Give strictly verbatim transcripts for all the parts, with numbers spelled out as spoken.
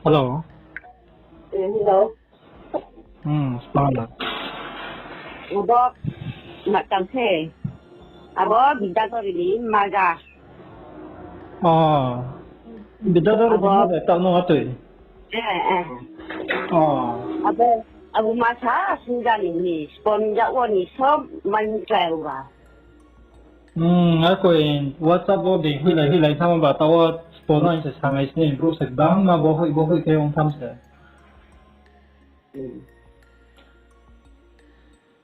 Hello. Eh, hello. Hmm, sma la. Abo, ma tang se. Abo, Bidadori ni maga. Oh. Bidadori ni maga, tang no atoi. Eh, eh. Oh. Abo, abo masa sungja ni ni, spon ja wo ni sob man klai uba. Hmm, akoi WhatsApp wo de hoilai hoilai thamo ba, tao spon no se sangai sini, brouh se bangma bo hoih bo hoih khe ong tham se.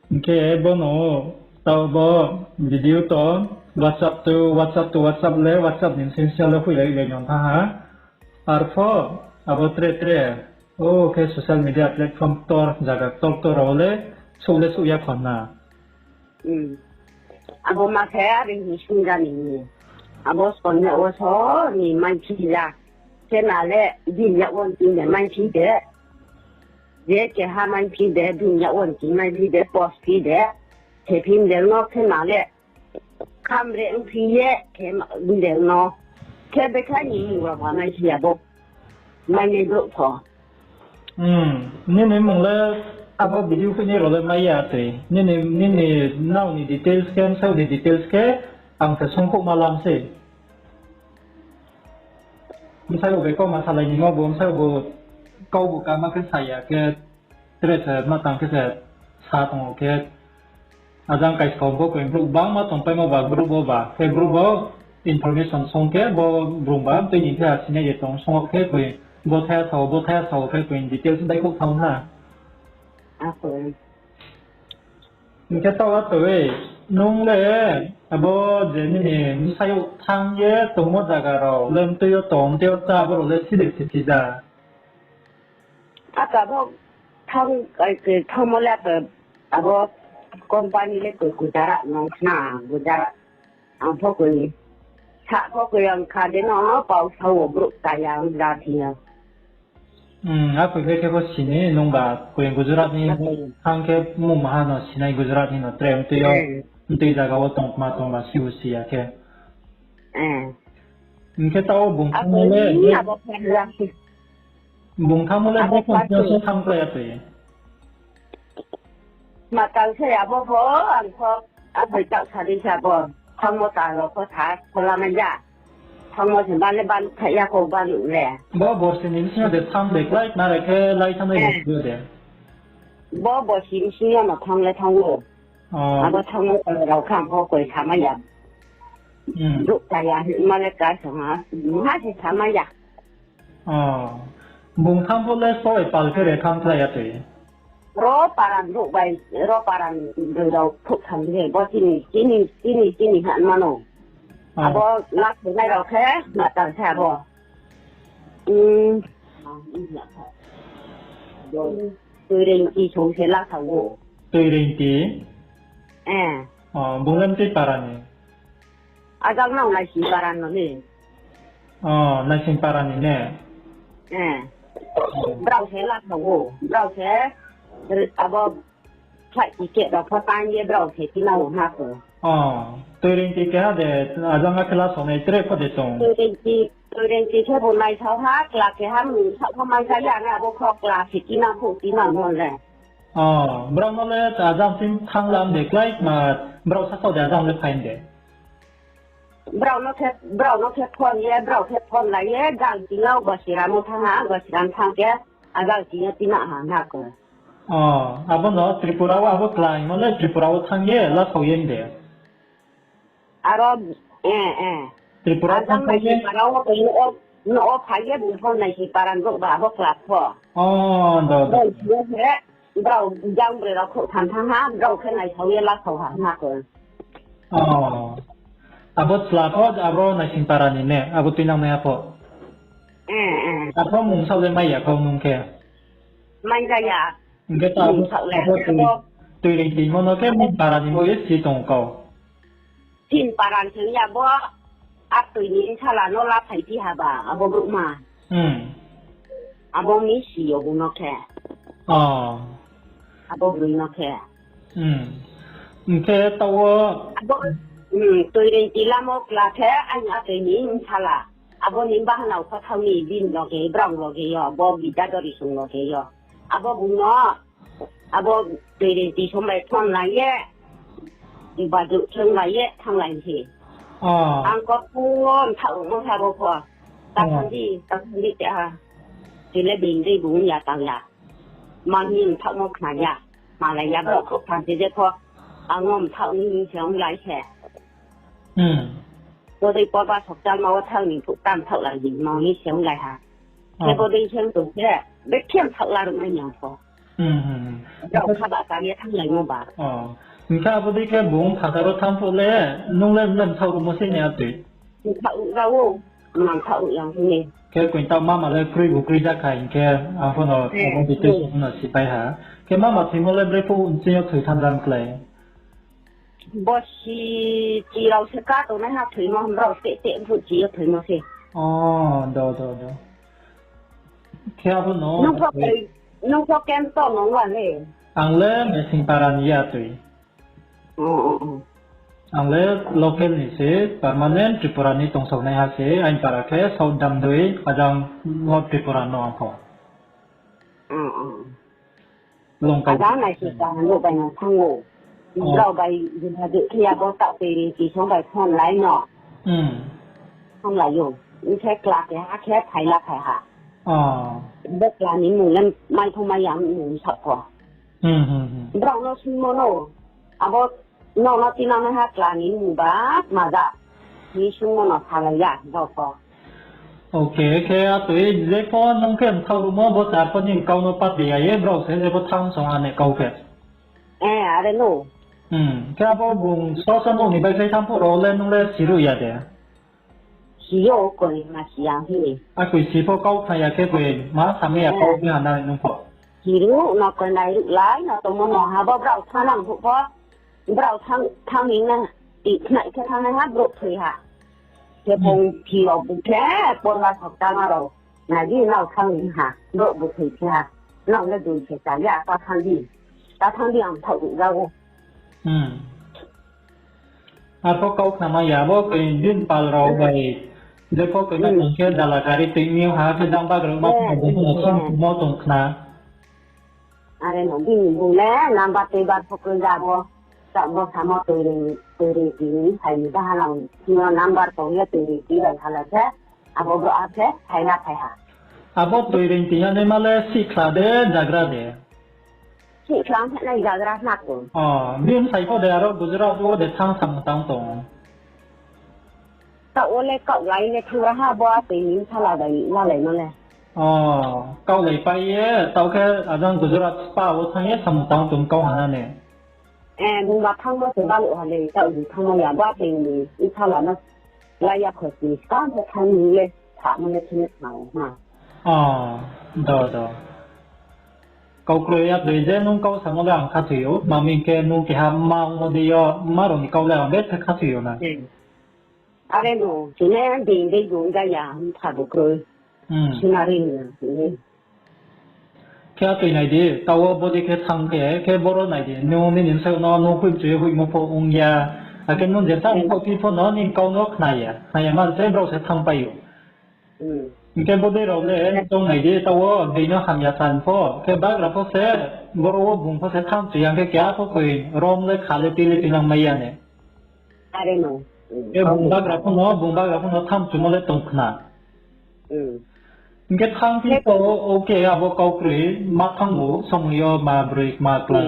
Hing khe bono tao bo video to WhatsApp to WhatsApp to WhatsApp le WhatsApp ni sing sing le hoilai hoilai nong tha ha. Arpho abo tre tre, o khe social media platform ktor, zaga ktor ktor rao le souh le souh ya khon na. Abo ma khe are hing sungja ni ni. Abo spon ya wo so ni mai phi ya. Khe na le din ya wo ni tin de mai phi de. Je keha mai phi de, din ya wo ni tin mai phi de, post phi de. Khe phi de no khe na le. Khamre ongphi ye, khe ma-, bdeng no. Khe bekha ni mung rao ma mai si abo. Mai nai brouh pho. Hmm, nini mung le abo video khe ni rao le mai ya tei. Nini, nini nrao ni details khe, bsao ni details khe, ang khe songkhouh ma lam sei. Bsao bai kau ma salai ni mo bo, bsao bo kau bo kama khe sa ya khe, Tre se ma tang khe se sa tong ou khe, ajang kaiskau bo koi brouh bangma tongpaimo ba group wo ba, khe group wo information song khe bo brung ba tui ni khe asinai ye tong song ou khe koi bo thaya sao, bo thaya sao khe koi details daikhouh thanng ha. Hing khe taoh atoi, nung le abo je nini bsayouh thanng ye tongmo zaga rao le mtui yo tong, mtui yo chá, abo rao le side se phi da? Ata bo thang, ai, ke thangmo le ata abo company le koi Gujarat nung khna, Gujarat. Ang pho koi, sa pho koi ang kha de no, pau sa wo brouh ta ya ang da thi ya. Hmm, akoi khe khe bo sini nung ba koi Gujarat ni thang khe mung maha no sinai Gujarat ni no tre mtui yo, mtui zaga wo tong ma tong ba si u si ya khe. Hing khe taoh bung thangmo le, bung thangmo le bo khe se thang klái ya tei. Ma tang se abo pho, ang pho, aphai taoh sa di sa bo. Thangmo ta rao pho sa, phola mai ya. Thangmo se ban le ban, tha ya kho ban le. Bo borsi ni bsing yo de thang de klái, nare khe lai thanngnai bo de. Bo borsi bsing yo no thang le thang ou. Abo thangmo ta rao kha ang pho koi sa mai ya. Brouh ta ya, ma le ka sa ha, ha se sa mai ya. Bung thang pho le soi pal khe re thang klái ya tei. Ro paran ruh bai, ro paran broi rao khouh tham di, bo chini, chini, chini, chini ha mano. Abo lakhonai rao khe, ma tang khe abo. Tuirengti song se lakhao ou. Tuirengti? Bung le mtui para ni? Ajang nang Naising para no ni. Naising para ni ne? Brao se lakhao ou, brao se, abo, flight ticket rao pho tang ye brao se tinang ou hna khe. Tuirengti keha de, ajang a khe lakhao nai tre pho de tong. Tuirengti khe bo naisao ha, kla keha mung saoh pho mai sa ya na, abo pho kla se tinang pho tinang no le. Brao no le ajang sing thanng lam de klái ma, brao sasaoh de ajang le phai de. Brao no khe, brao no khe phone ye, brao khe phone lai ye, jang tinang ou Gosiram wo thanng ha, Gosiram thanng khe, ajang tinang ou tinang ha hna khe. Abo no Tripura wo abo kla hingmo le Tripura wo thanng ye lakhao ye de. Aro, eh, eh. Tripura thanng khe Naising para wo tong ou, no o phai ye bung pho Naising para ni brouh ba abo kla pho. Brao jang broi rao khouh tham thanng ha, brao khe naisao ye lakhao ha hna khe. Abo chla pho, abo Naising para ni ne, abo tuinangnai pho. Apho mung saoh le mai ya kau nung khe. Mai ja ya. Hing khe ta abo, abo Tuirengti mo no khe mung para ni bo ye si tong kau. Tin paran se ya bo, atoi ni bsala no laphai phi ha ba, abo brouhma. Abo mi si yo bung no khe. Abo broi no khe. Hing khe taoh wo. Abo, Tuirengti lamo kla khe, aini atoi ni bsala. Abo ni bahanao pho thang ni bini loge, brao loge yo, bo Bidya Dori song loge yo. Abo bung no, abo Toireing Tisong bai phone lai ye, badu khe lai ye thannglai se. Ang ko phung wo mthaoh rungmo sa bo pho. Ta thang di, ta thang di te ha. Tile bini dei bung ya tang ya. Ma hing mthaohmo khna ya. Malai ya bo kho phan se je pho. Ang no mthaoh ni hing se onglai se. Bodei porba sokchalma wo thang ni phuh ta mthaoh lai di, ma hing se onglai ha. Khe bodei se tong khe, bekhe mthaoh la ruh nai ni ang pho. Brao kha ba ka ye thannglai no ba. Hing khe abo dei khe bung phathar wo thanng phuh le, nung le mle mthaoh ruhmo se ni atoi. Mthaoh ruh ra ou, ma mthaoh ruh ya hing ye. Khe kointaoh mama le kroi bu kroi ja kha hing khe, ang pho no abo details no sipai ha. Khe mama thoimo le brephuh nching yo thoi thanng jam klái. Bosi chi rao se ka tongnaiha thoimo, brao teh teh phuh chi yo thoimo se. Khe abo no, nung pho kento nung wa le. Ang le Mesing para ni ya tui. Ang le local ni se, permanent Tripura ni tongsaonaiha se, aini para khe South Damdui, ajang North Tripura no ang pho. Ajang nai se ta nuh bai no thanng ou. Brao bai jina je khe abo ta Toireing Tisong bai phone lai no. Phone lai ou. Hing khe kla keha khe phai la phai ha. Bo kla ni mmung le maithao mai ya mmung sa pho. Brao no swunngmo no, abo nrao no tinangnaiha kla ni mmung ba maja hing swunngmo no salai ya brao pho. Khe atoi je pho nung khe mthaoh ruhmo bo char pho nini kau no pate ya ye brao se je pho thanng song ha ne kau khe. Are no. Khe abo bung soso nung ni baikhlai thanng phuh rao le nung le siruh ya de? Si yo, koi ma si ya hing. Akoi si pho kau khna ya khe koi ma samai ya kau hing ha na nung pho. Siruh no koi nairuh lai no tongmo no ha bo brao thanng nang phuh pho. Brao thanng, thanng ni na, ti khnai khe thanngnaiha brouh thoi ha. Khe bung phi rao bung khe porba sokchalma rao. Nai di nrao thanng ni ha, brouh bu thoi khe ha. Nrao le dui se cha ya, ta thanng di. Ta thanng di ang thaoh ruh ja ou. Arpho kau khnamai ya, bo koi din pal rao bai, je pho koi ma tong khe jala gari tui mi ha, khe jang bagrao ma tong khe, mo tong khna. Are no, bini bung le number tei bar pho kroi ja bo. Chak bo samo Toireing, Toireing Ti ni phai ni bahanao, sino number tong ye Toireing Ti bai halai khe, abo brouhha khe phai na phai ha. Abo Toireing Ti ya naima le sihkhla de, jagra de? Sihkhla ong khe nai jagra hna koi. Bini sai pho de aro Gujarat wo de thanng samung tang tong. Taoh wo le kaohlai le thannggra ha bo atoi ni bsala bai lalai no le. Kaohlai pai ye, taoh khe ajang Gujarat spa wo thanng ye samung tang tong kau ha na ne. Bungba thanngmo se baluh ha le, taoh bung thanngmo ya, bo atoi ni bsala no lai ya kho si, skang khe thanng ni le, samo le thini khna ou na. Do, do. Kau kroi ya kroi je nung kau samo le ang khathoi ou, ma hing khe nung keha mma ongmo dei yo, mma rao ni kau le ang betha khathoi ou na. Are no, chini dei dei bung ja ya, mpha bu kroi. Sinari ni. Khe atoi nai di, taoh wo bodei khe thanng khe, khe boro nai di, nung nini bsayouh no, nung hoihmchu ye hoihmo pho ong ya. Akhe nung je tang pho phi pho no, nini kau no khna ya. Khna ya man se brao se thanngpai ou. Hing khe bodei rao le, tong nai di, taoh wo dei no hamya san pho. Khe bagra pho se, boro wo bung pho se thanngchu ya, hing khe keha pho koi rom le kha le tui le tuinang mai ya ne. Khe bung bagra pho no, bung bagra pho no thanngchumo le tong khna. Hing khe thanng phi pho, okay, abo kau kroi, ma thanng ou, somoi yo ma broi, ma kla,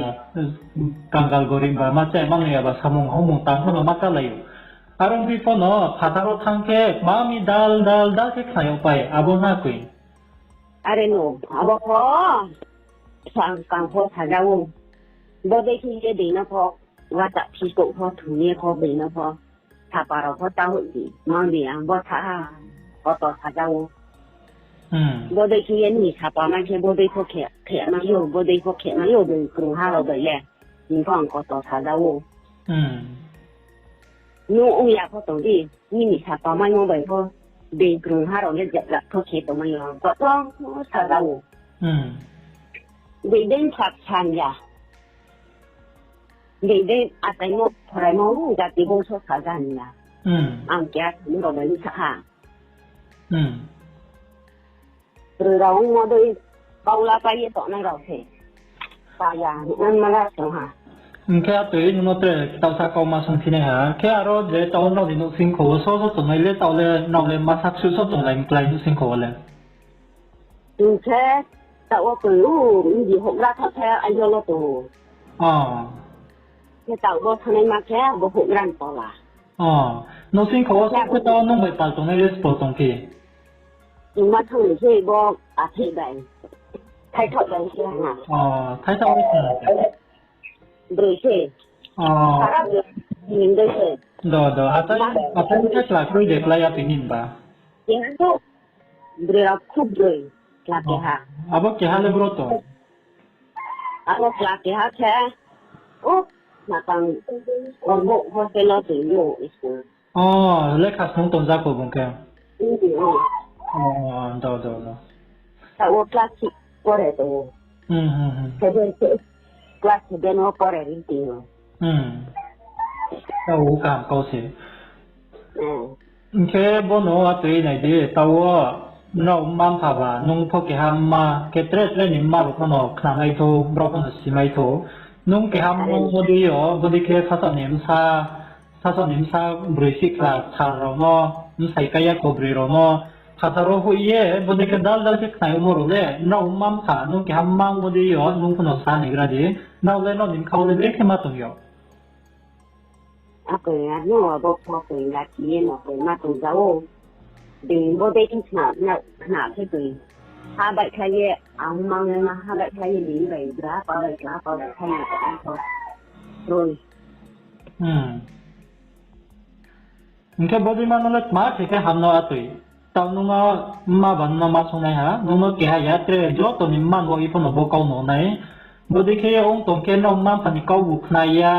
kangal gorib ba, ma chá ma nai ya ba, samung homung tang pho no ma chálai ou. Are ong phi pho no, phathar wo thanng khe, ma mi dal, dal, dal khe khna yag pai, abo na koi. Are no, abo pho, sang kang pho saja ou. Bodei khe ye dei no pho, WhatsApp, Facebook pho thung ye pho dei no pho. Sapa rao pho ta hoih di, mang di ang bo tha ha, koto saja ou. Bodei khe ye nini sapa mai khe bodei pho khe, khe mai ou, bodei pho khe mai ou, bini krungha rao bai le. Hing pho ang koto saja ou. Nung ong ya pho tong di, nini sapa maimo bai pho, bini krungha rao le jat jat pho khe tongmai ou, ang koto saja ou. Dei dei phat san ya. Dei dei achaimo, phoraimo, jati bongso saja hing ya. Ang keha nrao bai sa ha. Hmm. Broi rao ongmo dei kaula pai ye tongnai rao se. Paya, nang mala song ha. Hing khe atoi nung no tre taohsa kauma sungphinai ha. Khe aro je taoh nrao ni nouhsingkho wo so so tongnai le, taoh le nrao le masa ksu so tonglai mklai nouhsingkho wo le. Hing khe taoh wo koi u, mdi houhgra tha khe ayo lo tong ou. Oh. Khe taoh bo thanai ma khe bo houhgra ni tola. Oh. Nouhsingkho wo so khe taoh nung bai pal tongnai le sbo tong phi? Nung ma thang ni se bo athei bai. Thaithaoh bai se ha. Oh, thaithaoh bai se ha. Broi se. Oh. Sara broi. Hing dei se. Do, do. Atai, atai ni khe kla kroi de klái ya tini ba. Keha to. Broi rao khub broi. Kla keha. Abo keha le bro to. Abo kla keha khe. O, matang. Orbo hostel wo tong ou school. Oh, lekha snung tong ja kho bung khe. Hmm. Oh, do, do, do. Taoh wo class six pore tong ou. Hmm, hmm, hmm. Seven, class seven wo pore ri tong ou. Hmm. Taoh wo kaham kau se. Hmm. Hing khe bono atoi nai di, taoh wo nrao mma mpha ba, nung pho keha mma, khe tre tre ni mma rao phano khnamai thou, brao phano simai thou. Nung keha mma ongmo dei yo, bodei khe sasaoh ni bsa, sasaoh ni bsa broi sihkhla sal rao no, bsai kaiya kho broi rao no, khathar wo hoih ye, bodei khe dal dal khe khnai ongmo rao le, nrao mma mpha, nung keha mma ongmo dei yo, nung phano sa ni gra di, nrao le nrao ni bkha wo le brekhe ma tong yo. Akoi ya no abo pho koi ya khe ye no koi ma tong ja ou. Being bodei khe khna, khna khe koi. Ha baihkhlai ye, ang mang ye ma ha baihkhlai ye being bai gra pa bai gra pa baihkhlai ye ang pho. Roi. Hmm. Hing khe bodei ma no le tma khe khe ham no atoi. Taoh nung no mma ba nung no ma sungnai ha, nung no keha ya tre joto ni mma no i phano bo kau no nai. Bodei khe ye ong tong khe nrao mma mpha ni kau bu khna ya,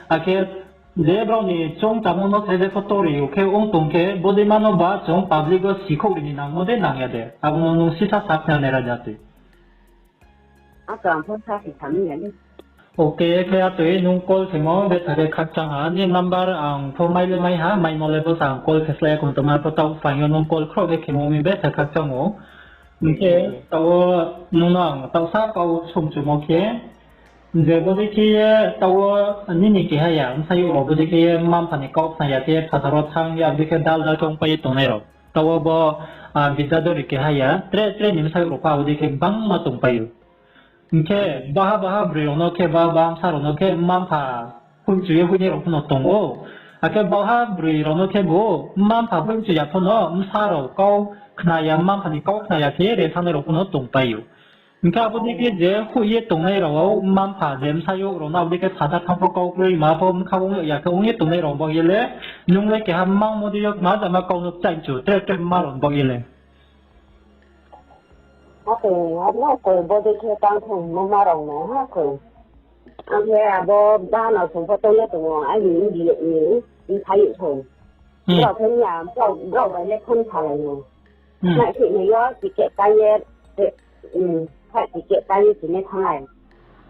akhe je brao ni choung tamo no se je pho tori ou khe ong tong khe bodei ma no ba chung public wo sikhouh ri ni nangmo de nang ya de. Abo no nung sisa sa khna nai ra jati. Aka ang pho sa si sa mi ya le. Ok, khe atoi nung call khemo betha khe khakchang ha. Ni number ang pho mai le mai ha, maimo le bo sa ang call khe slái ya kho tongma pho taoh phaing yo nung call khrouh khe khemo mi betha khakchang ou. Hing khe taoh wo nung no ang taohsa kau songchumo khe, je bodei khe ye taoh wo nini keha ya, bsayouh rao bodei khe ye mma mpha ni kau khna ya khe phathar wo thanng ya, bodei khe dal dal khe ongpai ye tongnai rao. Taoh wo bo, ah, Bidyadhori keha ya, tre tre ni bsayouh rao pho abo dei khe gbangma tongpai ou. Hing khe baha baha broi rao no khe, baha baha bsa rao no khe mma mpha hoihmchu ye hoihnai rao phano tong ou. Akhe baha broi rao no khe bo mma mpha hoihmchu ya phano bsa rao kau khna ya, mma mpha ni kau khna ya khe ye re thanngnai rao phano tongpai ou. Hing khe abo dei khe je hoih ye tongnai rao wo mma mpha je bsayouh rao no abo dei khe phathar thanng pho kau kroi ma pho bkha ong ya khe ong ye tongnai rao baoh ye le, nung le keha mma ongmo dei yo kma jama kau no kchaih chu tre tre mma rao baoh ye le. Akhe abo koi bodei khe tang thung no ma rao no ha koi. Ang khe abo bahanao song pho tong ye tong ou, aini biyouh ni bsayouh song. Brao khe ya, brao, brao bai le phone salai ou. Nai se nai yo ticket kai ye, flight ticket kai ye tini thanng ai.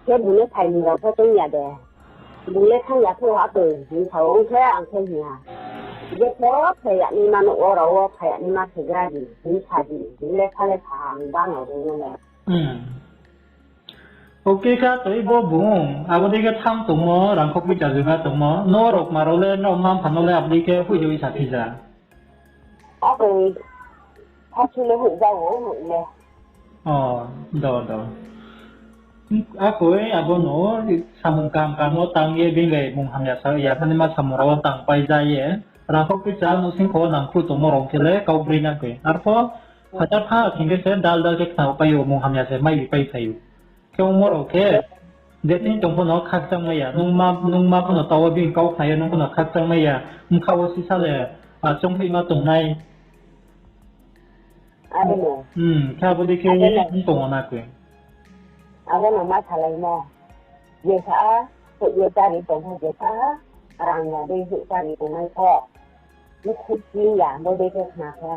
Khe bung le phai ni rao pho tong ya de. Bung le thanng ya khe ha toi hing sa ou, ong khe ang khe hing ha. Je pho phai ya naima no, o rao wo phai ya naima khe gra di, hing sa di, hing le sa le sa ha, ang ba no hing no le. Ok kha toi bo bung, abo dei khe thanng tongmo, rangkho poicha juga tongmo, no rao kma rao le, nrao mma mpha no le abo dei khe hoih de oi sa phi ja. Akoi, hasu le hoih ja ou, hoih le. O, do, do. Akoi, abo no, samung kaham kaham wo tang ye, bini bai mung hamya sa ya, thani ma samung rao wo tangpai ja ye. Rangkho poicha nouhsingkho nangkhruh tongmo rao khe le kau broi na koi. Arpho, phacha pha hing khe se dal dal khe khna pai ou, mung hamya se mai pai phai ou. Khe ongmo rao khe, je thing tong pho no khakchangmai ya, nung ma, nung ma pho no taoh wo bini kau khna ye, nung pho no khakchangmai ya, bkha wo sisa le, a, choungphaima tongnai. Abo no. Hmm, khe abo dei khe abo no. Ong tong ou na koi. Abo no ma salaimo. Jesa, hoih ye chári tong pho jesa, rang ya dei hoih chári tongnai pho. Bkhusi ya, bo dei khe khna khe.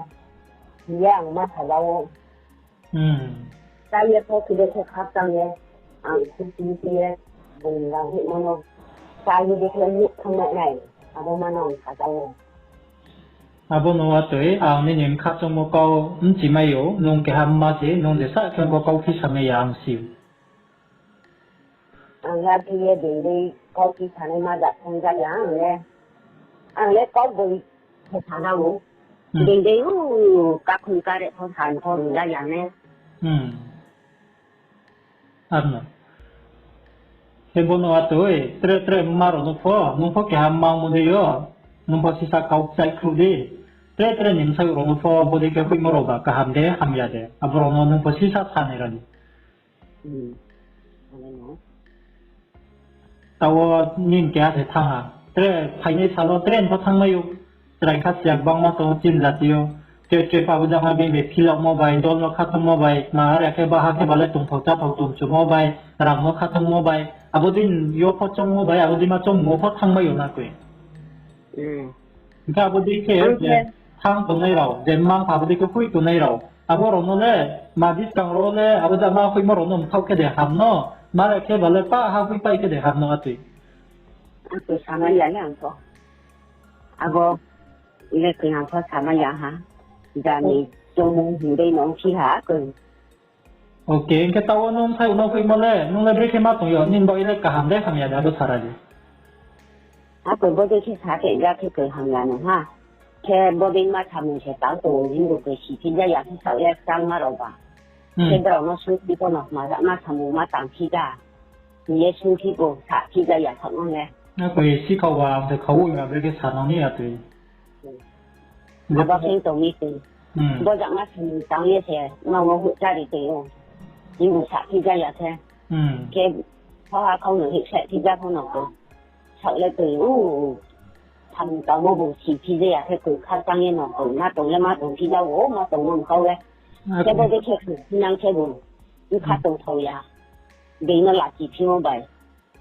Hing ye ang ma sala ou. Hmm. Chá ye pho khe de khe khakchang ye, ang khusi khe ye, bung rang hoihmo no. Chá ye de khe nuh thanng nai, abo ma no ang sa ja ou. Abo no watoi, ang nini bkha choungmo kau bchimai ou, nung keha mma se, nung jesa khe bo kau phi samai ya ang si ou. Ang le khe ye dei dei kau phi sanai ma ja thang ja ya ang le. Ang le kau boi khe sana ou. Hmm. Dei dei u kakhoi kare pho san pho rung ja ya ne. Hmm. Arno. Khe bo no watoi, tre tre mma rao no pho, nung pho keha mma ongmo dei yo, nung pho sisa kau kchai khruh di. Tre tre ni bsayouh rao no pho, bodei khe hoihmo rao ba kaham de, hamya de. Abo rao no nung pho sisa sanai ra di. Hmm. Taoh wo nini keha se thanng ha. Tre phainai sal wo tre pho thanngmai ou. Chrai kha siya gbangma tong chini jati yo. Tre tre pa bo jama bini bai philaumo bai, dol no khatungmo bai, ma are khe baha khe ba le tongthao cháthao tongchumo bai, rang no khatungmo bai, abo dei yo pho choungmo bai, abo dei ma choungmo pho thanngmai ou na koi. Hmm. Hingkhe abo dei khe je thanng tongnai rao, je mma mpha abo dei khe hoih tongnai rao, abo rao no le, ma buskang rao le, abo jama hoihmo rao no mthaoh khe de ham no, ma le khe ba le pa ha hoihpai khe de ham no atoi. Atoi samai ya le ang pho. Abo le koi ang pho samai ya ha. Jani choungmung hing dei no ongphi ha koi. Ok, hingkhe taoh wo nung bsayouh no hoihmo le, nung le brekhe ma tong yo, nini baoh ye le kaham de hamya de, abo sara di. Akoi bodei khe sa khe ja khe koi hamya nung ha. Khe bodei ma samung se tang tong ou, himbu koi si phi ja ya khe saoh ye kchangma rao ba. Hmm. Khe brao no sungphi pho no ma ja ma samung ma tang phi ja. Hing ye sungphi bo sa phi ja ya saoh no le. Akoi si khao ba, ang se khao oi ma brekhe sa nang ni atoi. Abo khe tong mi tong. Hmm. Bo jama samung tang ye se, nang no hoihchari tong ou. Himbu sa phi ja ya khe. Hmm. Khe, pho ha khau no hih sa phi ja pho no koi. Saoh le tong ou. Samung tangmo bung si phi ja ya khe koi kha tang ye no koi. Ma tong le ma tong phi ja ou, ma tong no kau le. Khe bo de khe khe nang khe bung. Bkha tongthao ya. Dei no lachi phimo bai.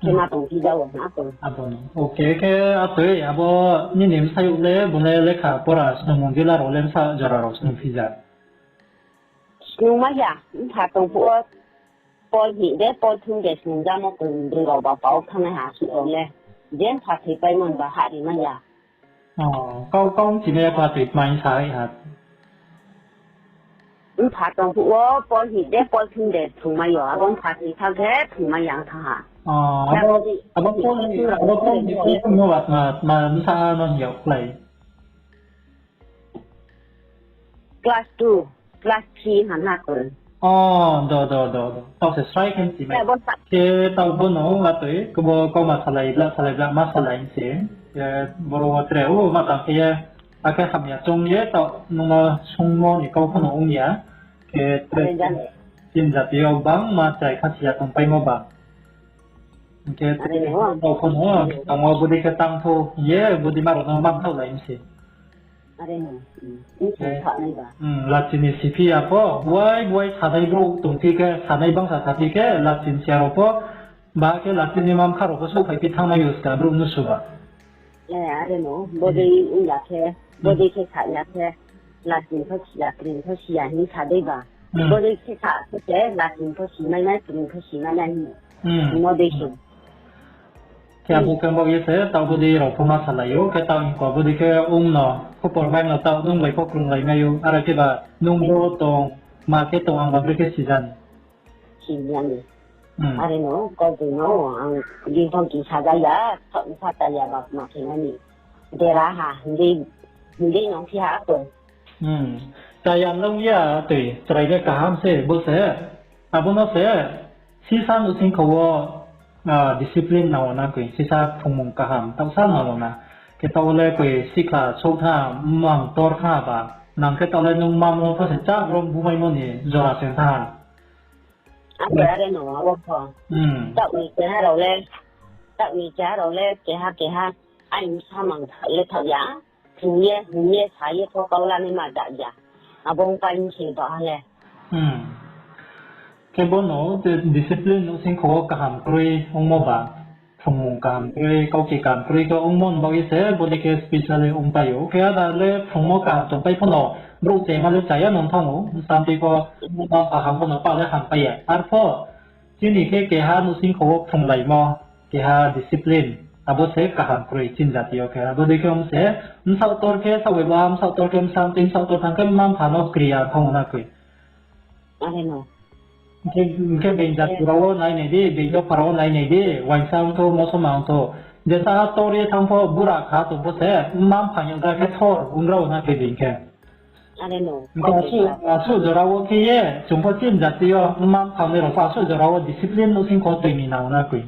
Khe ma tong phi ja ou na koi. Abo no. Ok, khe atoi, abo nini bsayouh le, bung le lekha pora snungmung jila rao le bsa jora rao snung phi ja. Snungmai ya, mpha tong phuh wo, pol hih de, pol thum de snung jamo koi, bung rao ba pao thanngnai ha suh rao le. Je mpha thoipaimo ba hahri mai ya. Kau, kau bchimai ya kla toi kmai sa ha. Mpha tong phuh wo pol hih de, pol thum de thungmai yo, abo mpha thoi thanng khe thungmai ya ong thanng ha. Abo pol hih, abo pol hih de thungmo ba tma, tma bsa no hing yag klái. Class two, class three ha na koi. O, do, do, do, do. Taoh se srai khe bchimai. Khe taoh bo no atoi, kebo kauma salai bla, salai bla, ma salai se. Khe boro wo tre, o, ma tang khe ye, akhe hamya choung ye, taoh nung no sungmo ni kau pho no ong ya. Khe tre, chini jati yo bangma chrai kha siya tongpaimo ba. Hing khe taoh pho no, tangmo bodei khe tang thou hing ye, bodei ma rao no ma mthaohlai se. Lachi ni siphi ya pho, buai buai sanai brouh tongphi khe, sanai bangsa saphi khe, lachi ni siya rao pho, ba khe lachi ni mamkha rao pho souhphaiphi thanngmai yo ska brouh no suba. Are no, bodei ong ya khe, bodei khe sa ya khe, lachi ni pho siya, kri ni pho siya hing sa dei ba. Bodei khe sa khe se, lachi ni pho simai nai, kri ni pho simai nai hing. Hingmo dei se. Khe abo khe bo ye se, taoh bodei rao pho ma salai ou, khe taoh hing khe bodei khe ong no, khupor mai no taoh nung bai pho krunglai mai ou, are khe ba nung bo tong, ma khe tong ang ba brekhe sija ni. Are no, kau tui no, ang bini thong kisa ja ya, thok sa ta ya ba ma khe nani. Dera ha, hindei no phi ha koi. Chaya nung ya tui, chrai le kaham se, bo se. Abo no se, sisa nouhsingkho wo, discipline nang ou na koi, sisa phrungmung kaham, taohsa nang ou na. Khe taoh le koi sikhla souh tha, mang tor tha ba, nang khe taoh le nung mamo pho se chá brom bumaimo ni jora se tha. Are no, abo pho. Taoh ni keha rao le, taoh ni keha rao le, keha keha, aini samung le thaoh ya. Hing ye, hing ye, sa ye pho kau lanai ma da ya. Abo ongpai ni se ba ha le. Khe bo no, discipline nouhsingkho wo kaham kroi ongmo ba, phrungmung kaham kroi, kaukti kaham kroi khe ongmo ni bagoi se, bodei khe specially ongpai ou. Khe ada le phrungmo kaham tongpai pho no, brouh chema le chaya no thanng ou, bsa tui pho, ma kaham pho no pa le hampai ya. Arpho, chini khe keha nouhsingkho wo phrunglaimo, keha discipline. Abo se kaham kroi chini jati yo khe. Abo dei khe ong se, bsaoh tor khe saoh bai ba, bsaoh tor khe bsa, tei bsaoh tor thanng khe mma mpha no kri ya thanng na koi. Hing khe, hing khe being jati rao wo nai nai di, being dopha rao wo nai nai di, uaingsa ong tho, mosoma ong tho. Jesa tor ye thanng pho, bura kha tong pho se, mma mpha ni ongkha khe thor, ong rao na khe being khe. Hing khe asuh, asuh jora wo khe ye, chung pho chini jati yo, mma mpha ni rao pho asuh jora wo discipline no sing kho toi ni nang na koi.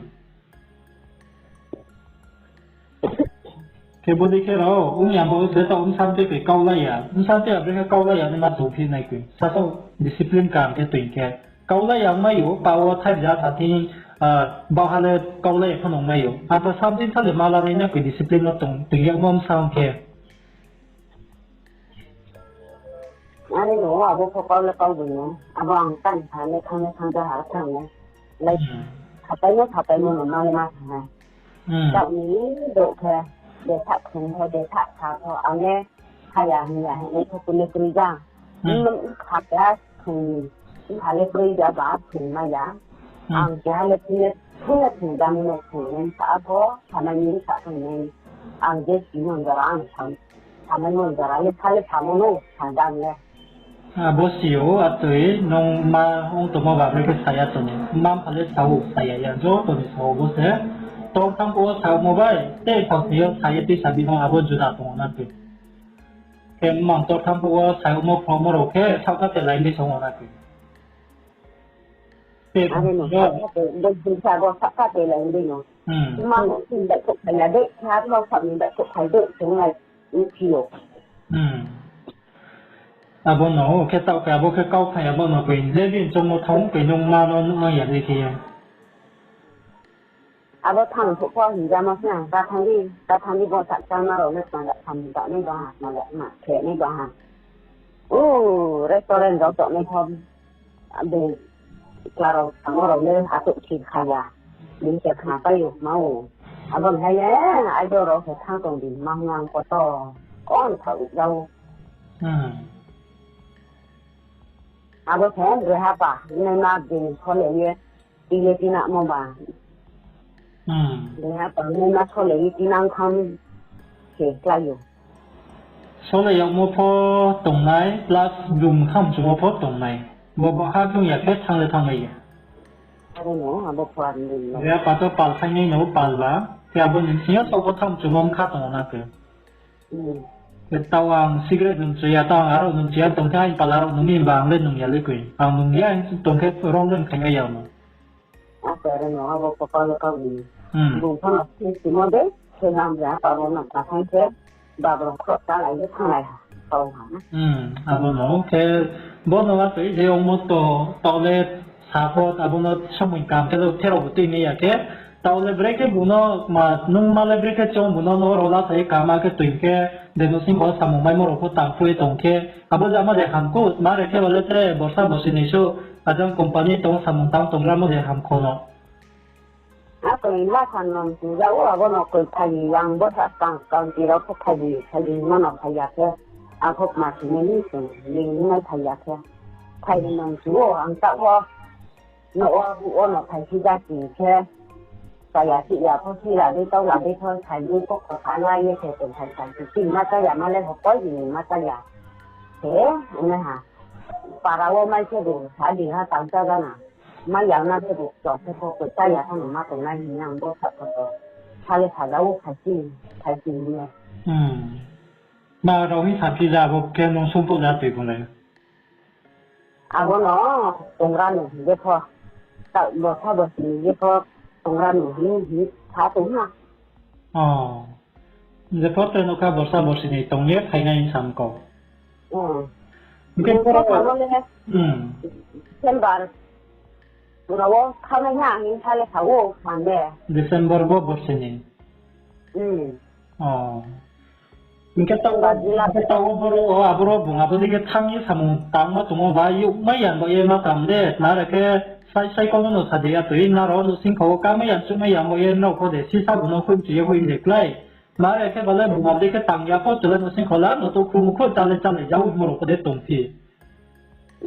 Khe bodei khe rao, ong ya bo, beto bsa tei khe kaulai ya. Bsa tei ya, brekhe kaulai ya, naima tongphi nai koi. Sasaoh discipline kaham khe toi khe. Kaulai ya ongmai ou, pa wo thaibja sa thing, ah, baoha le kaulai ya pho nongmai ou. Ata something sa le mala nai na koi discipline no tong, toi ya ongmo bsa ong khe. Are no, abo pho kau le kau bai no. Abo ang tang tha le thanng le thanng ja ha thanng le. Lai, hmm, thapaimo, thapaimo no ma le ma thanng nai. Hmm. Taoh ni do khe, de tha khong pho, de tha tha pho, ang le haya hing ya hing le pho kule kroi ja. Hmm. Nung kha khe sung, kha le kroi ja ba sung ma ya. Hmm. Ang keha le thung le, thung le thung dam no thung le sa pho, thanai ni sa thung le. Ang je si no jora ang sa. Samai mon jora le sa le samo no, sa dam le. Abo si ou, atoi, nung ma ong tongmo ba bre khe sa ya tong. Mma mpha le sa ou, sa ya ya, joto ni sa ou bo se. Tor thanng phuh wo sa mo bai, tei thanng si yo sa ye tei sa di no abo juda tong na khe. Khe mma tor thanng phuh wo sa mo pho mo rao khe, saohka te lai di song na khe. Are no, saohka te, bo jing sa bo saohka te lai di no. Hmm. Mma no sin bai khe phai ya de, sa no sa ni bai khe phai de, song lai. Iphi yo. Hmm. Abo no, khe taoh khe abo khe kau phai abo no koi, je din chongmo thang koi nung ma no nuh ya de khe ye. Abo thang phuh pho hing ja ma se ang, ta thang di, ta thang di bo sa chang ma rao le tma da tham da nai ba ha, ma da ma khe nai ba ha. U, restaurant rao tongnai pho. Abo kla rao tangmo rao le atuh thir kha ya. Bini se khna pai ou, ma ou. Abo ni hai ye, idol rao se thang tong di, ma hing ang koto. Kon tha ou jao. Hmm. Abo se, bre ha pa, nai ma bini sole ye, ti le ti na mo ba. Hmm. Bre ha pa, nai ma sole ye ti nang tham se klái ou. Sole yagmo pho tongnai, plus bung tham chumo pho tongnai. Bo bo ha chung ya khe thang le thang mai ya. Abo no, abo pho ang ni no. Ya pa to pal khai nai no pal ba. Khe abo ni sing yo to bo tham chumo kha tong na khe. Hmm. Khe tao ang cigarette nung chuya, tao ang arok nung chuya, tong khe ang pal arok nung ni ba ang le nung ya le koi. Ang nung ya, ang tong khe rom le khai ya no. Asa rao no abo kopal wo kau ni. Hmm. Bung pho no sing simo de, se nam ja, pa bo no ta thang khe, ba bo khro ta lai ye thang lai ha, kau ha na. Hmm, abo no khe, bo no atoi je ongmo to, tao le sa pho, abo no somoi kam khe lo, therao bo tui ni ya khe, tao le bre khe bung no, ma, nung ma le bre khe chong bung no, no rao la sa ye kama khe tui khe, de no sing bo samung maimo rao pho tang phui tong khe, abo jama de ham kho, ma re khe ba le tre, borsa borsi ni so, ajang company tong samung tang tong ramo de ham kho no. Akoi la san nong chu ja o, abo no koi phai yang bo sa kang kang ti rao pho phai di, phai di ma no phai ya khe. Ang kho ma si ni ni sing, ling ni nai phai ya khe. Phai di nong chu o, ang ta o. No o, bu o no phai si ja si khe. Phai ya si ya pho si la dei tau la dei pho phai di pho kho sa la ye khe tong phai sa si. Tin ma cha ya ma le ho koi di ma cha ya. Khe, ane ha. Para o mai khe di, sa di ha tang cha ja na. Ma yang na khe bo chong khe pho koi cha ya thanng ma tongnai hing ye ang bo sa pho to. Sa le sa ja o phai si, phai si hing ye. Hmm. Ma rao hing sa phi ja bo khe nung sung pho ja tui bo le. Abo no tongra nung hing ye pho. Ta bo sa bo si hing ye pho tongra nung hing hing sa tong ha. Oh. Je pho tre no kha borsa borsi ni tong ye phai nai sam kau. Hmm. Hing khe poro, hmm. December. Pura wo thanng nai ha hing sa le sa o, Monday. December bo borsi ni. Hmm. Oh. Hing khe tao, hing khe tao boro, o, aboro bung abo dei khe thanng ye samung tangma tongmo ba, youh mai ya bo ye ma tam de, na re khe sai sai kau no no sa de ya tui, na rao no sing kau o, ka mai ya, chuh mai ya bo ye, nrao pho de, sisa bung no khui mchu ye khui de klái. Ma re khe ba le bung abo dei khe tang ya pho, chulai no sing kau la, no to khum kho, chale chale, ja o, mo rao pho de tong phi.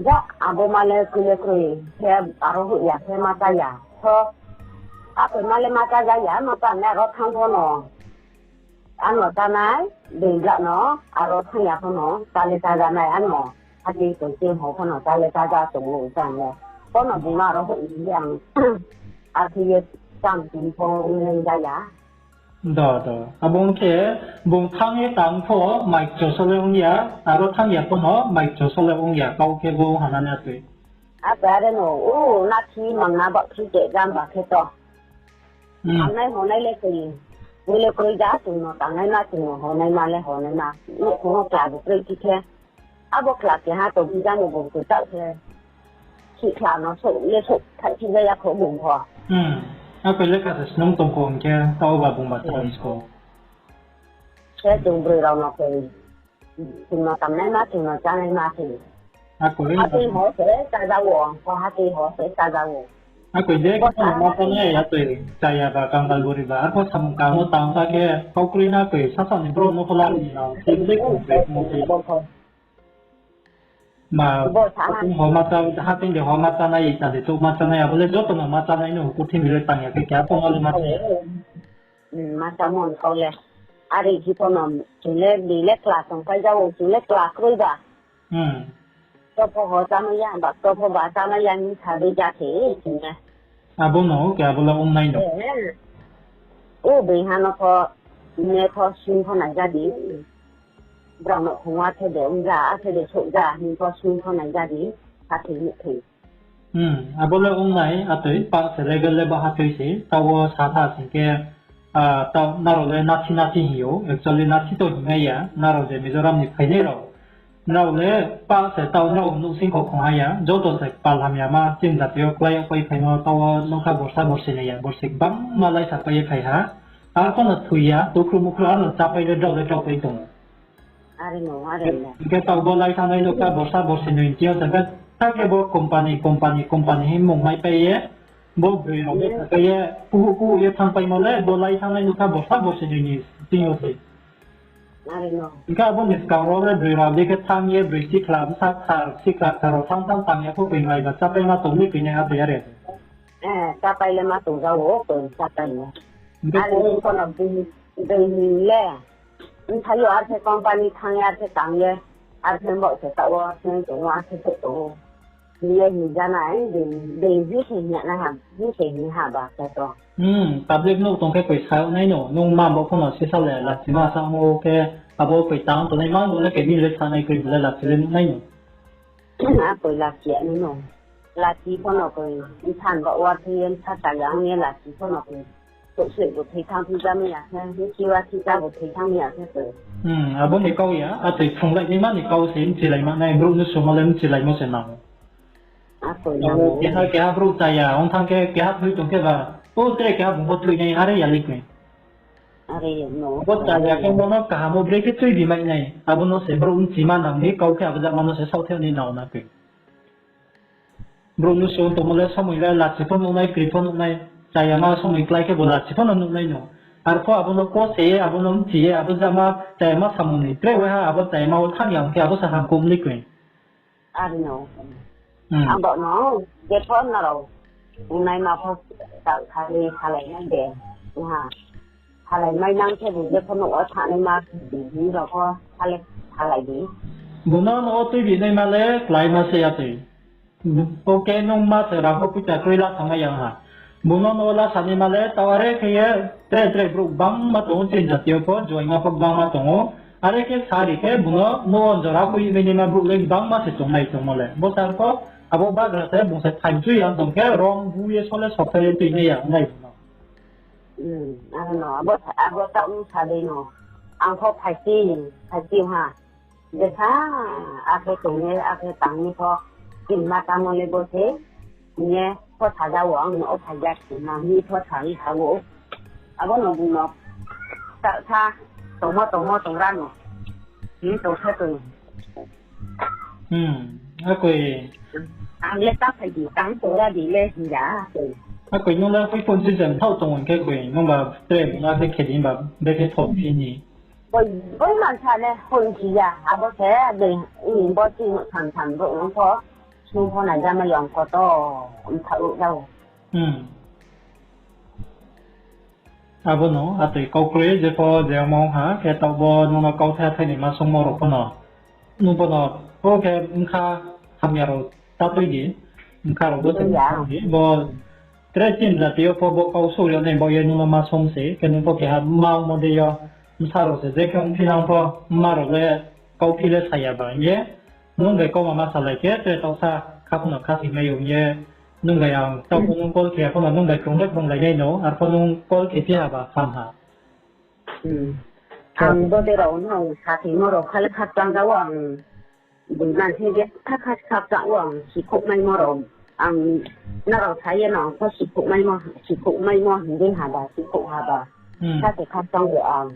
Ja, abo ma le kroi le kroi, khe aro hoih ya, khe ma cha ya. Tho, Apoi ma le ma chája ya, ma chá nai aro thanng pho no. Ano chánai, dei bla no, aro thanng ya pho no, chá le chája nai ano. Hati tong ching ho pho no, chá le chája tong ou chang le. Pho no bung no aro hoih ni ang. Akhe ye cham tin pho ong ja ya. Do, do. Abo ong khe, bung thanng ye tang pho, mai kcho so le ong ya, aro thanng ya pho no, mai kcho so le ong ya, kau khe bo hana na tui. Apa are no, u, nathi mangna ba khi ke gam ba khe to. Hmm. Tangnai honai le tui. Bo le kroi ja, tui no tangnai ma, tui no honai ma le honai ma. Nouhkhong wo kla bo kroi ti khe. Abo kla keha to bija no bo khe ta khe. Khi kla no so le so thai khi ja ya kho bung pho. Hmm. Apa le kha se snung tong kho hing khe, tao ba bung ba tang sko. Se chung broi rao no khe. Chung no tangnai ma, chung no chánai ma khe. Akoi. Hati ho se chája wo, ho hati ho se chája wo. Akoi de, bo khe sa ma chánai ya tui, chaya ba, kangal gori ba, arpho samung kamo tang ta khe, kau kroi na koi, sasa ni brouh no pho la ni na, se de kung koi, mo koi. Bo kho. Ma, bo sa ha. Ho ma chá, ha tin de ho ma chánai, ta de to ma chánai, abo le joto no ma chánai no, purthimbi le tang ya khe, kya pho no le ma chánai. Hmm, ma chámo kau le. Are hi pho no, chung le, bini le kla tongpai ja ou, chung le kla kroi ba. Hmm. To pho ho chámai ya, ba to pho ba chámai ya, ni sa de ja khe, chung le. Abo no, khe abo le ong nai no. Eh. O bini ha no pho, ne pho sung pho nai ja di. Brao no khong wa khe de ong ja, a khe de souh ja, hing pho sung pho nai ja di, sa khe ni khe. Hmm, abo le ong nai, atoi, pa se legal le baha tui se, tao wo sa tha sing khe, ah, tao nrao le nathi nathi hing ou, actually nathi to hing nai ya, nrao je Mizoram ni phainai rao. Nrao le pa se tao nrao nuhsing kho khong ha ya, joto se kpal hamya ma chini jati yo klái yag pai phaimo, tao wo nokha borsa borsi nai ya, borsi gbangma laisa pai ye phai ha. Arpho no thoi ya, tukhru mukhru ano chápai le drao le drao pai tong ou. Are no, are no. Hing khe tao bo lai thanngnai nokha borsa borsi noi hing khe, hing khe ta khe bo company, company, company hing mung maipai ye, bo broi rao le thapai ye, kuhu kuhu ye thanngpaimo le, bo lai thanngnai nokha borsa borsi noi ni thing yo se. Are no. Hing khe abo ni skang rao le broi rao dei khe thanng ye, broi sikhla, bsa kthar, sikhla kthar rao thanng thanng tang ya pho, bini lai ba chápai ma tong ni koi nai ha tei are. Eh, chápai le ma tong ja ou, koi chápai le. Hing khe are pho no bini, bini le. Bthai yo ar khe company thanng ye, ar khe tang ye, ar khe bo se taoh wo, ar khe tong wo, ar khe se tong ou. Hing ye hing ja nai, bini, bini hing se hing ya nai ha, hing se hing ha ba khe to. Hmm, public nouh tong khe koi sa yag nai no, nung ma bo pho no sisa le, lachima samo khe, abo koi tang tongnai ma bo le khe bini le sa nai koi bo le lachi le nuh nai no. Akoi lachi ya ni no. Lachi pho no koi, bsa ba wa thoi ye, bsa chaya ong ye lachi pho no koi. Kouh se bo thoi thanng phi ja mai ya khe, bchi wa thi ja bo thoi thanng mai ya khe koi. Hmm, abo ni kau ya, atoi phrunglai naima ni kau se, bchilaima nai, brouh no sumo le bchilaimo se nang ou. Akoi nang ou. Keha, keha brouh chaya ong thanng khe, keha thoi tong khe ba, o tre keha bung pho thoi nai, are ya le koi. Are no. Bo chaya khe bo no kaham wo brekhe tui bi mai nai, abo no se brouh bchima nang di, kau khe abo jama no se saohthaih ni nao na koi. Brouh no sung tongmo le somoi le lachi pho nuh nai, kri pho nuh nai, chayama somoi klái khe bo lachi pho no nuh nai no. Arpho abo no kose ye, abo no bchi ye, abo jama chayama samung ni tre waiha abo chayama wo thanng ya ong khe abo se hamkum ni koi. Are no. Hmm. Abo no, jepho nrao ongnaima pho ta kha le salai nai de. Ha. Salai mai nang khe bo jepho no o thanngnaima di, di rao pho sa le salai di. Bo no no o tui bi naima le kláima se ya tui. O khe nung ma se rang pho poicha kroi la thanng nai yang ha. Bo no no la sanaima le tao are khe ye tre tre brouh gbangma tong ou, chini jati yo pho juaima pho gbangma tong ou. Are khe sari khe bo no no o jora khui mai naima brouh le gbangma se tongnai tongmo le. Bo sa pho abo bagra se bung se thaimchu ya tong khe rom bu ye so le soktha ye tui nai ya nai bo no. Hmm, ano no, abo, abo taoh ong sa dei no. Ang pho phaisi, phaisi ha. Jesa, akhe tong ye, akhe tang ye pho, chini ma tamo le bo se, hing ye pho sa ja wo, ang no o phai ja si, ma hing pho sa ye sa wo. Abo no bung no, ta sa, tongmo, tongmo, tong ra no. Hing tong se tong. Hmm, akoi. Ang le ta phai di, tang tong ra di le hing ya, akoi. Akoi nung le phi phone si jam thao tong khe koi, nung ba tre bung akhe khe di ba, brekhe thao phi ni. Boi, boi man sa le, hoi si ya, abo se, boi, i, bo si, tham, tham, bo, ong pho, sung pho nai ja mai yong koto, ong tha, ong ja. Hmm. Abo no atoi kau kroi je pho je amo ha khe taoh bo nung no kauthai thai ni ma songmo rao pho no. Nung pho no bo khe bkha hamya rao ta tui di, bkha rao bo se di bo tre chini jati yo pho bo kau souh ri nai bo ye nung no ma song se khe nung pho keha ma ongmo de yo. Bsa rao se je khe ongphi nang pho mma rao le kauphi le sa ya ba hing ye. Nung bai kauma ma salai khe tre taoh sa kha pho no kha si mai ong ye. Nung bai ang taoh pho nung call khe ya pho no nung bai krung le krunglai nai no, arpho nung call khe phi ha ba ham ha. Ang bo de rao no sakimo rao kha le khakchang ja wo ang. Bui man se je kha kha khakchang wo ang sikhouh maimo rao. Ang nrao sa ye no ang pho sikhouh maimo, sikhouh maimo hing dei ha ba, sikhouh ha ba. Sa se khakchang wo ang.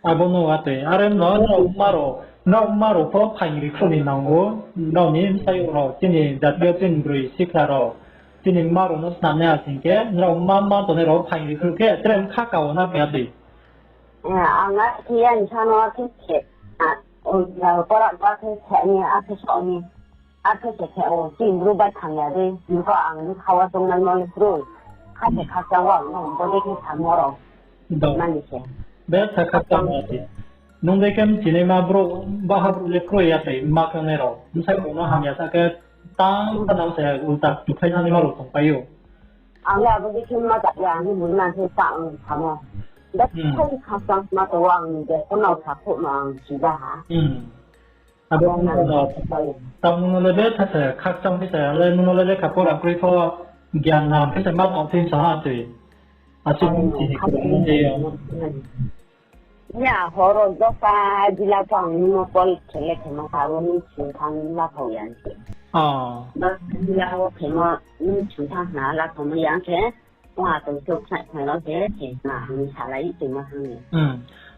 Abo no atoi, are no, nrao ma rao, nrao ma rao pho phaing ri khruh ni nang ou, nrao ni bsayouh rao, chini jati yo chini broi sikhla rao, chini ma rao no snam nai asing khe, nrao ma ma tongnai rao phaing ri khruh khe, tre bkha ka wo na khe atoi. Ang a khe ya nsa no a khe khe, pora ba khe khe ni, a khe so ni, a khe se khe o, chini bru bai thang ya dei, nung pho ang ni khawa tongnaimo le kroi, kha se khakchang wo ang no, bo dei khe samo rao. Mani se. Betha khakchang ma ti. Nung dei khe mchinaima brouh, baha brouh le kroi ya tei, ma khe nai rao. Bsai rao no hamya sa khe, tang sa nang se ulta tuphai nani ma rao tongpai ou. Ang le abo dei khe ma ta ya, ang ni bui man se ta ang samo. Betha khakchang ma to ang ni de, kono sa kho ma ang si ba ha. Abo no, tang nung no le betha se khakchang phi sa, le nung no le lekha pora kroi pho, gyan nam phi sa ma tong phi sa ha tui. Asuh nung chini khe nung de yo. Ya, horo dosa jila pho ang nung no call khe le khemo ka, abo nung ching thang la phao ya se. Dosa jila wo khemo nung ching thang na la phao mo ya khe. Wa tong chok sa khe lo se, se na ang salai tongmo thang ni.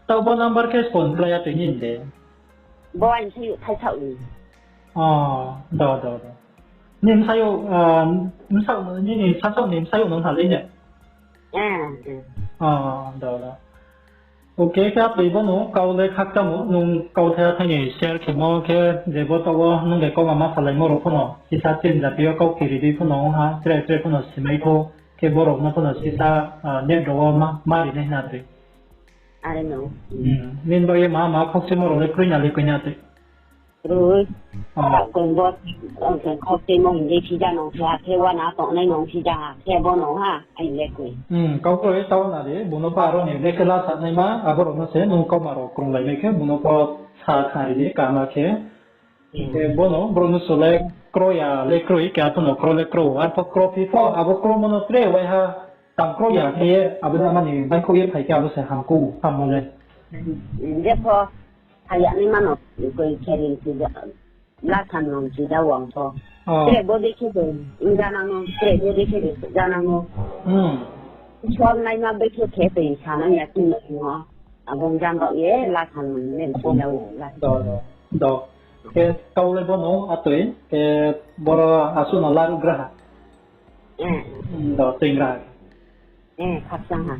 Taoh bo number khe phone khlai ya tui ni de. Bo ang se thai thao ni. Do, do, do. Ni bsayouh, bsayouh, nini sasaoh ni bsayouh no ha le ne? Do, do. Ok, khe atoi bo no kau le khakchang ou, nung kauthai thai ni share khemo khe, je bo taoh wo nung bai kauma ma salaimo rao pho no, sisa chini jati yo kau kiri dei pho no ong ha, tre tre pho no simai thou, khe bo rao no pho no sisa, net rao wo ma, ma ri nai hna tui. Are no. Nini bagoi ma, ma khokchimo rao le kroi na le kroi na tui. Rui. Kong bo, kong khokchimo hing dei phija no khe ha, khe wana tongnai no phija ha, khe bo no ha, ai le kroi. Kau kroi taoh na di, bung no pho aro ni le khe la sanaima, abo rao no se nung kauma rao krunglai nai khe, bung no pho sa khna ri di, kama khe. Khe bo no, brouh no so le kro ya le kroi, khe apho no kro le kro, arpho kro phi pho, abo kromo no tre waiha, tang kro ya khe ye, abo no mani baihkhouh ye phai khe abo se hamkuh, hammo le. Je pho, phai ya naima no, koi khe ri khe ja, la san no khe ja wang pho. Tre bo dei khe de, ong ja nang no, tre bo dei khe de, ja nang no. Isor naima bai khe khe tei sa nang ya chini sing o. Abo ong ja baoh ye, la san no le khe ja wo, la. Do. Khe kau le bo no, atoi, khe boro asuh no laruh gra ha. Do, tuingra ha. Khakchang ha.